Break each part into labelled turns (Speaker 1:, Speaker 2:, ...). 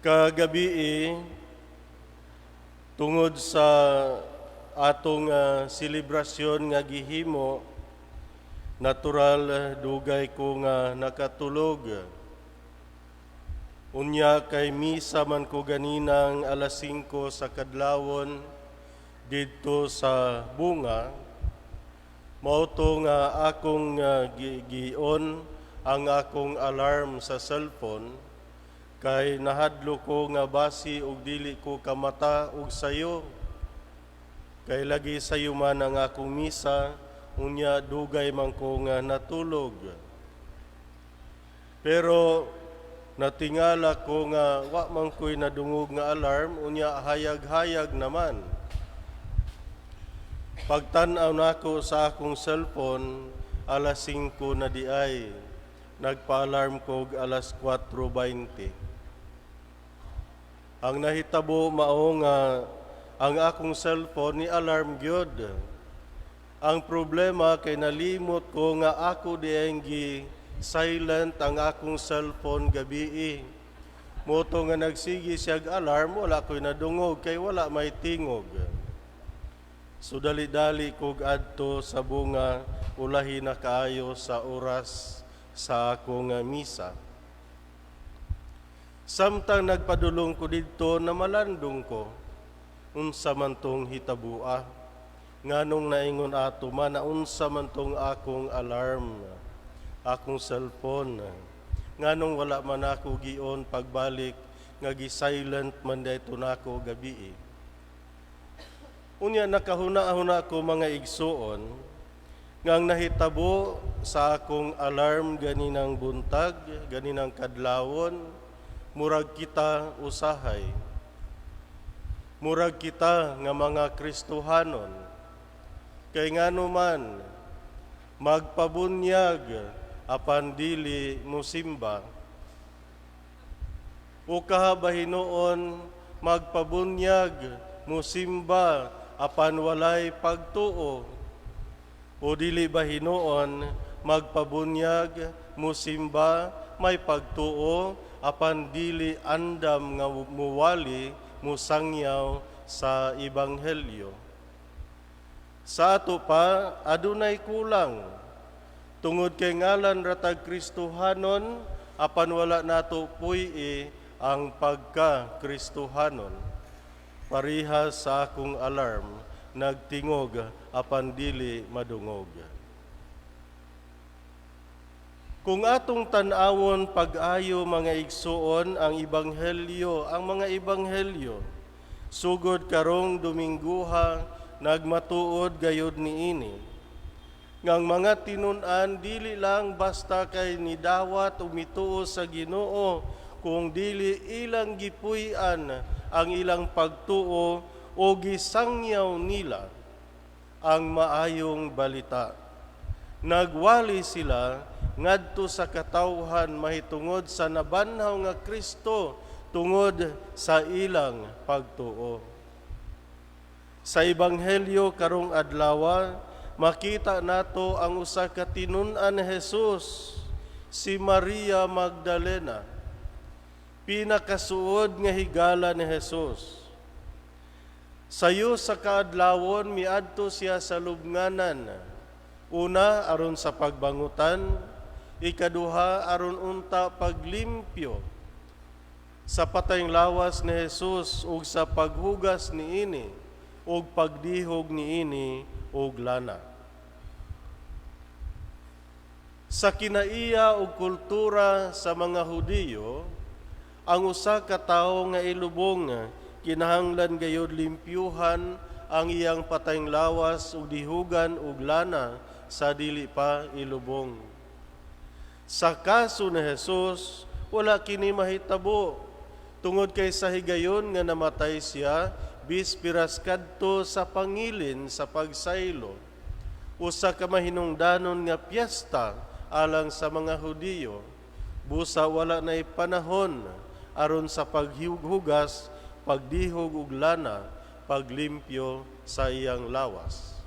Speaker 1: Kagabii, tungod sa atong selebrasyon nga gihimo, natural dugay ko nga nakatulog. Unya kay misa man ko ganinang alas 5 sa kadlawon didto sa Bunga. Mao to nga akong gi-on ang akong alarm sa cellphone kay nahadlo ko nga basi og dili ko kamata og sayo. Kay lagi sayo man ang akong misa, unya dugay man ko nga natulog. Pero natingala ko nga wa man ko'y nadungog nga alarm, unya hayag-hayag naman. Pagtan-aw nako sa akong cellphone, alas 5 na diay. Nagpa-alarm ko og alas 4:20. Ang nahitabo mao nga ang akong cellphone ni alarm gyud. Ang problema kay nalimot ko nga ako diay gi silent ang akong cellphone gabii. Mao to nga nagsige siya alarm, wala ko'y nadungog kay wala may tingog. So dali-dali kog adto sa Bunga, ulahi na kaayo sa oras sa akong misa. Samtang nagpadulong ko didto, namalandong ko, unsa man tong hitabua? Nganong naingon ato man na unsa man tong akong alarm, akong cellphone? Nganong wala man ako gi-on pagbalik nga gi-silent man dito nako gabii? Unya nakahuna-huna ko, mga igsuon, nga ang nahitabo sa akong alarm ganinang buntag, ganinang kadlawon, murag kita usahay. Murag kita nga mga Kristohanon. Kay ngano man magpabunyag apan dili musimba? O kaha ba hinuon magpabunyag, musimba apan walay pagtuo? O dili ba hinuon magpabunyag, musimba, may pagtuo apan dili andam nga muwali, musangyaw sa ebanghelyo? Sa ato pa adunay kulang tungod kay ngalan ra tag Kristohanon apan wala nato puy-i ang pagka Kristohanon. Pareha sa akong alarm, nagtingog apan dili madungog. Kung atong tan-awon pag-ayo, mga igsuon, ang ebanghelyo, ang mga ebanghelyo, sugod karong Domingguha, nagmatuod gayod niini. Ngang mga tinun-an dili lang basta kay nidawat o mituo sa Ginoo, kung dili ilang gipuy-an ang ilang pagtuo o gisangyaw nila ang maayong balita. Nagwali sila ngadto sa katawhan mahitungod sa nabanhaw nga Kristo tungod sa ilang pagtuo. Sa ebanghelyo karong adlaw, makita nato ang usa ka tinun-an ni Jesus, si Maria Magdalena, pinakasuod nga higala ni Jesus. Sayo sa kaadlawon miadto siya sa lubnganan. Una, aron sa pagbangutan, ikaduha, aron unta paglimpyo sa patayng lawas ni Jesus ug sa paghugas niini ug pagdihog niini og lana. Sa kinaiya ug kultura sa mga Hudiyo, ang usa ka tawo nga ilubong kinahanglan gayud limpyuhan ang iyang patayng lawas ug dihugan og lana sa dili pa ilubong. Sa kaso ni Jesus, wala kini mahitabo tungod kay sa higayon nga namatay siya, bispiras kadto sa pangilin sa pagsaylo, usa ka mahinungdanon nga piyesta alang sa mga Hudiyo. Busa wala nay panahon aron sa paghugas, pagdihog og lana, paglimpyo sa iyang lawas.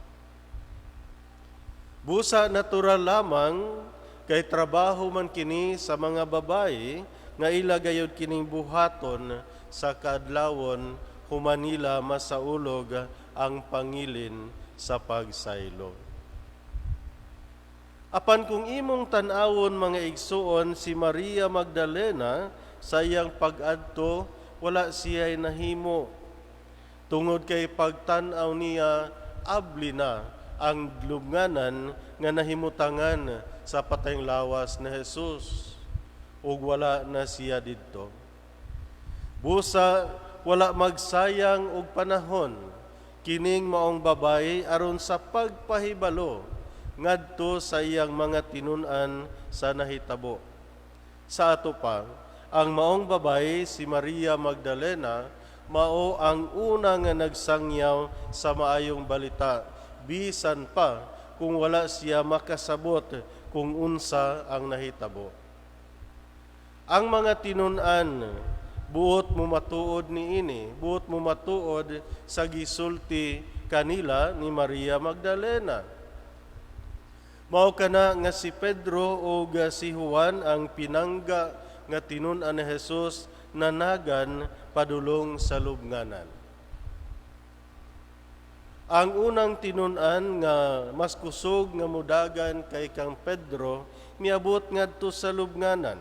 Speaker 1: Busa natural lamang kay trabaho man kini sa mga babayi nga ila gayud kining buhaton sa kaadlawon human nila masaulog ang pangilin sa pagsaylo. Apan kung imong tan-awon, mga igsuon, si Maria Magdalena sa iyang pag-adto, wala siya'y nahimo. Tungod kay pagtan-aw niya, abli na ang lubnganan nga nahimutangan sa patayng lawas ni Jesus ug wala na siya didto. Busa wala magsayang og panahon kining maong babae aron sa pagpahibalo ngadto sa iyang mga tinun-an sa nahitabo. Sa ato pa, ang maong babae, si Maria Magdalena, mao ang una nga nagsangyaw sa maayong balita, bisan pa kung wala siya makasabot kung unsa ang nahitabo. Ang mga tinun-an buot mo matuod niini, buot mo matuod sa gisulti kanila ni Maria Magdalena. Mao kana nga si Pedro ug si Juan, ang pinangga nga tinun-an ni Jesus, nanagan padulong sa lubnganan. Ang unang tinun-an nga mas kusog nga mudagan kay kang Pedro miabot ngadto sa lubnganan.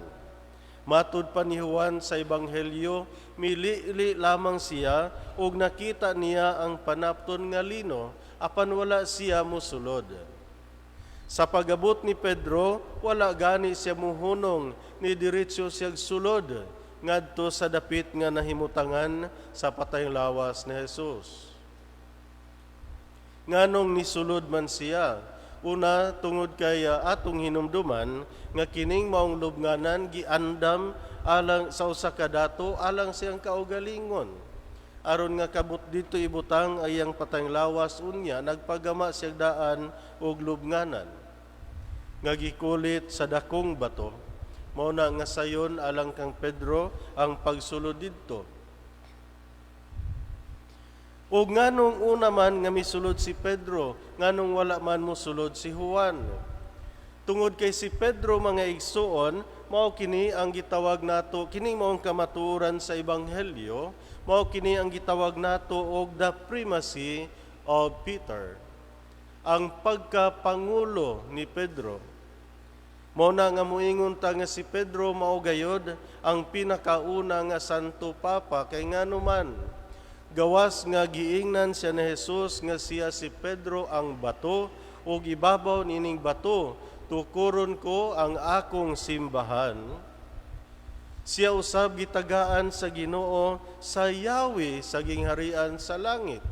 Speaker 1: Matud pa ni Juan sa Ebanghelyo, milili lamang siya ug nakita niya ang panapton nga lino, apan wala siya mosulod. Sa pagabot ni Pedro, wala gani siya muhunong, ni diretso siya sulod ngadto sa dapit nga nahimutangan sa patayng lawas ni Jesus. Nganong nisulod man siya? Una, tungod kay atong hinumduman nga kining maong lubnganan giandam alang sa usa ka dato alang sa iyang kaugalingon. Aron nga kabot didto ibutang ang iyang patayng lawas unya nagpagama siya daan og lubnganan nga gikulit sa dakong bato. Mao na nga sayon alang kang Pedro ang pagsulod didto. O nganong una man nga misulod si Pedro, nganong wala man mosulod si Juan? Tungod kay si Pedro, mga igsuon, mao kini ang gitawag nato, kini maong kamatuoran sa Ebanghelyo, mao kini ang gitawag nato og the primacy of Peter. Ang pagkapangulo ni Pedro. Mao na nga moingon ta nga si Pedro mao gayod ang pinakauna nga Santo Papa, kay ngano man, gawas nga giingnan siya ni Jesus nga siya si Pedro ang bato ug ibabaw nining bato tukuron ko ang akong simbahan. Siya usab gitagaan sa Ginoo sa yawi sa gingharian sa langit.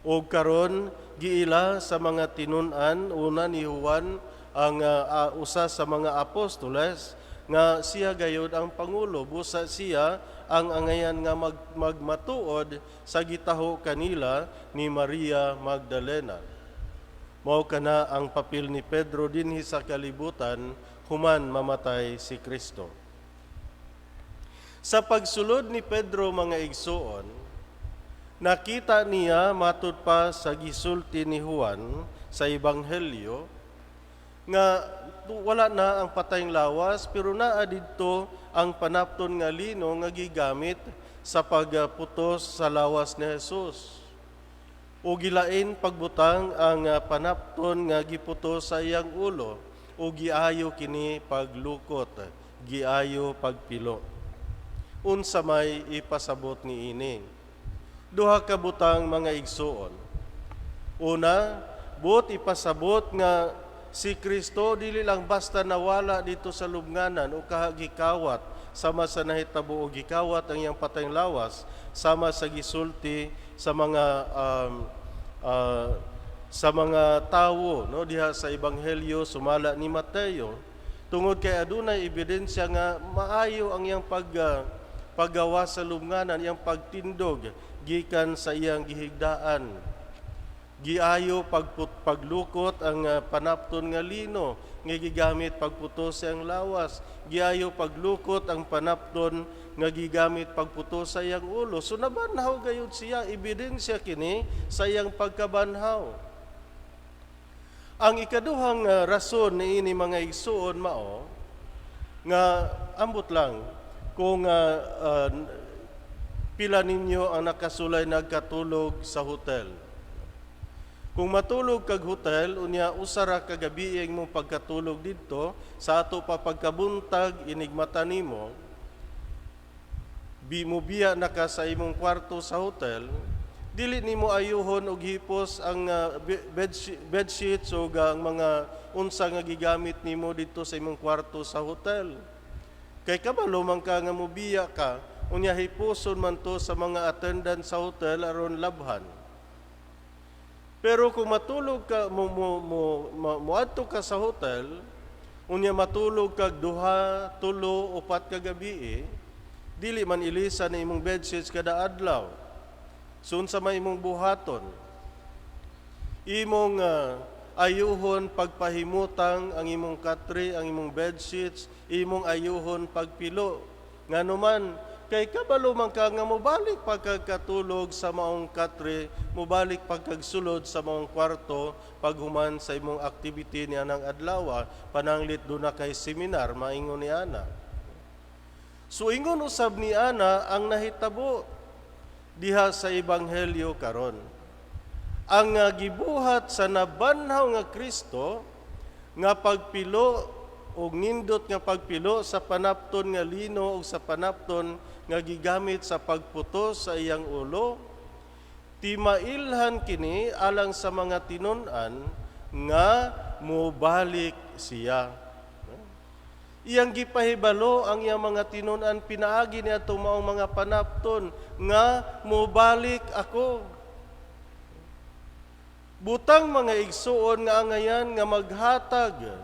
Speaker 1: Ug karon giila sa mga tinun-an, una ni Juan, ang usa sa mga apostoles, nga siya gayod ang pangulo, busa siya ang angayan nga magmatuod sa gitaho kanila ni Maria Magdalena. Mao kana ang papel ni Pedro dinhi sa kalibutan human mamatay si Kristo. Sa pagsulod ni Pedro, mga igsuon, nakita niya, matud pa sa gisulti ni Juan sa Ebanghelyo, nga wala na ang patayng lawas pero naa didto ang panapton nga lino nga gigamit sa pagputos sa lawas ni Jesus. O gilain pagbutang ang panapton nga giputos sa iyang ulo o giayo kini paglukot, giayo pagpilo. Unsa may ipasabot ni ini? Duha ka butang, mga igsuon. Una, buot ipasabot nga si Kristo dili lang basta nawala didto sa lubnganan o kaha gikawat sama sa nahitabo o gikawat ang iyang patayng lawas sama sa gisulti sa mga tawo, no, diha sa Ebanghelyo sumala ni Mateo, tungod kay adunay ebidensya nga maayo ang iyang paggawa sa lubnganan, iyang pagtindog gikan sa iyang gihigdaan. Giayo paglukot ang panapton nga lino nga gigamit pagputos sa iyang lawas. Giayo paglukot ang panapton nga gigamit pagputos sa iyang ulo. So nabanhaw gayud siya, ebidensya kini sa iyang pagkabanhaw. Ang ikaduhang rason niini, mga igsuon, mao nga ambot lang Kung pila ninyo ang nakasulay nagkatulog sa hotel. Kung matulog kag hotel, unya usa ra ka gabi ang imong pagkatulog didto, sa ato pa pagkabuntag inigmata nimo, bi mobiya na ka sa imong kwarto sa hotel, dili nimo ayuhon og hipos ang bedsheets o ang mga unsa nga gigamit nimo didto sa imong kwarto sa hotel. Kay kabalo man ka nga mobiya ka, unya hipuson man to sa mga attendant sa hotel aron labhan. Pero kung matulog ka, mo, moadto ka sa hotel, unya matulog kag 2, 3, 4 ka gabi, dili man ilisan na imong bedsheets kada adlaw. So unsa may imong buhaton? Imong ayuhon pagpahimutang ang imong katre, ang imong bedsheets, imong ayuhon pagpilo. Ngano man, kay kabalo man ka nga mobalik pagkatulog sa maong katre, mobalik pagkagsulod sa maong kwarto paghuman sa imong activity niya ng adlaw, pananglit duna kay seminar, maingon ni ana. So ingon usab ni ana ang nahitabo diha sa ebanghelyo karon. Ang gibuhat sa nabanhaw nga Kristo nga pagpilo og nindot nga pagpilo sa panapton nga lino ug sa panapton nga gigamit sa pagputos sa iyang ulo, timailhan kini alang sa mga tinun-an nga mobalik siya. Iyang gipahibalo ang iyang mga tinun-an pinaagi niadtong maong mga panapton nga mobalik ako. Butang, mga igsuon, nga angayan nga maghatag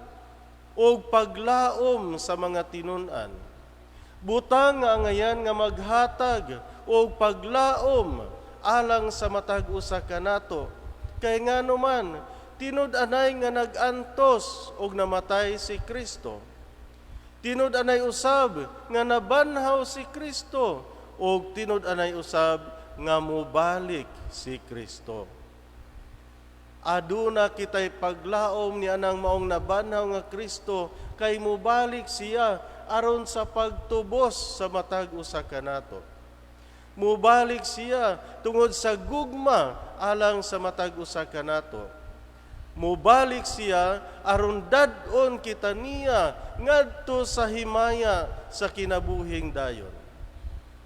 Speaker 1: og paglaom sa mga tinun-an. Butang nga angayan nga maghatag og paglaom alang sa matag usa kanato. Kay ngano man, tinud-anay nga nag-antos og namatay si Kristo. Tinud-anay usab nga nabanhaw si Kristo og tinud-anay usab nga mobalik si Kristo. Aduna kitay paglaom ni anang maong nabanhaw nga Kristo kay mobalik siya aron sa pagtubos sa matag usa kanato. Mobalik siya tungod sa gugma alang sa matag usa kanato. Mobalik siya aron dad-on kita niya ngadto sa himaya sa kinabuhing dayon.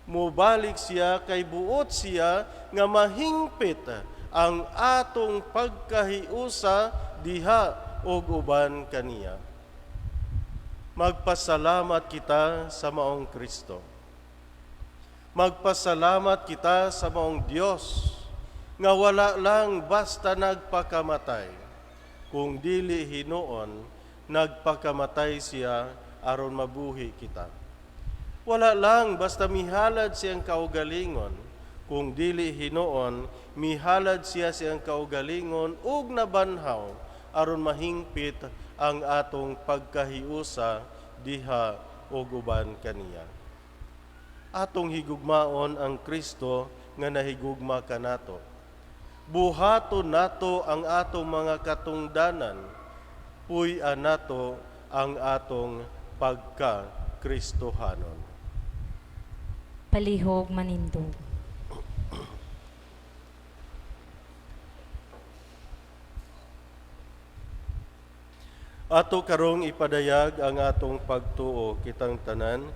Speaker 1: Mobalik siya kay buot siya nga mahingpit ang atong pagkahiusa diha og uban kaniya. Magpasalamat kita sa maong Kristo. Magpasalamat kita sa maong Dios nga wala lang basta nagpakamatay, kung dili hinuon nagpakamatay siya aron mabuhi kita. Wala lang basta mihalad siyang kaugalingon, kung dili hinuon mihalad siya siyang kaugalingon ug nabanhaw aron mahingpit ang atong pagkahiusa diha ug uban kaniya. Atong higugmaon ang Kristo nga nahigugma kanato. Buhaton nato ang atong mga katungdanan, puy-an nato ang atong pagka-Kristohanon.
Speaker 2: Palihog manindog.
Speaker 1: Ato karong ipadayag ang atong pagtuo kitang tanan.